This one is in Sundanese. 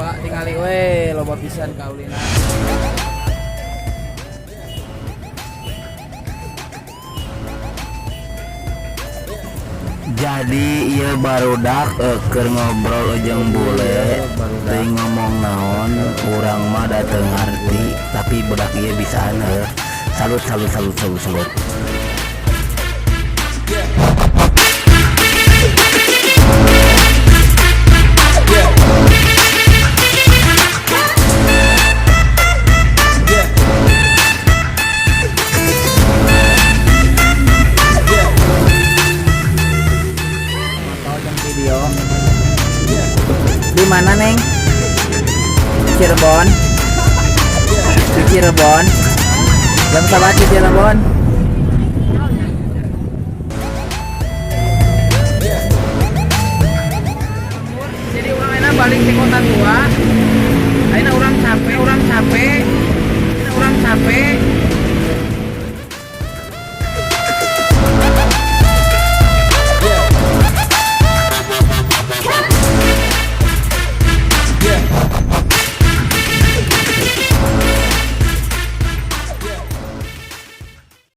Tua, tingali we loba pisan kaulina. Jadi ieu barudak keur ngobrol jeung bule, teuing ngomong naon, urang mah da teu ngarti, tapi budak ieu bisaan heuh. Salut, salut, salut, salut, salut. Foto jeung video. Di mana, Neng? Cirebon. Di Cirebon. Jam sabat di Cirebon. Jadi urang ayeuna balik ke Kota Tua. Ayeuna urang capek, urang capek. Ayeuna urang capek.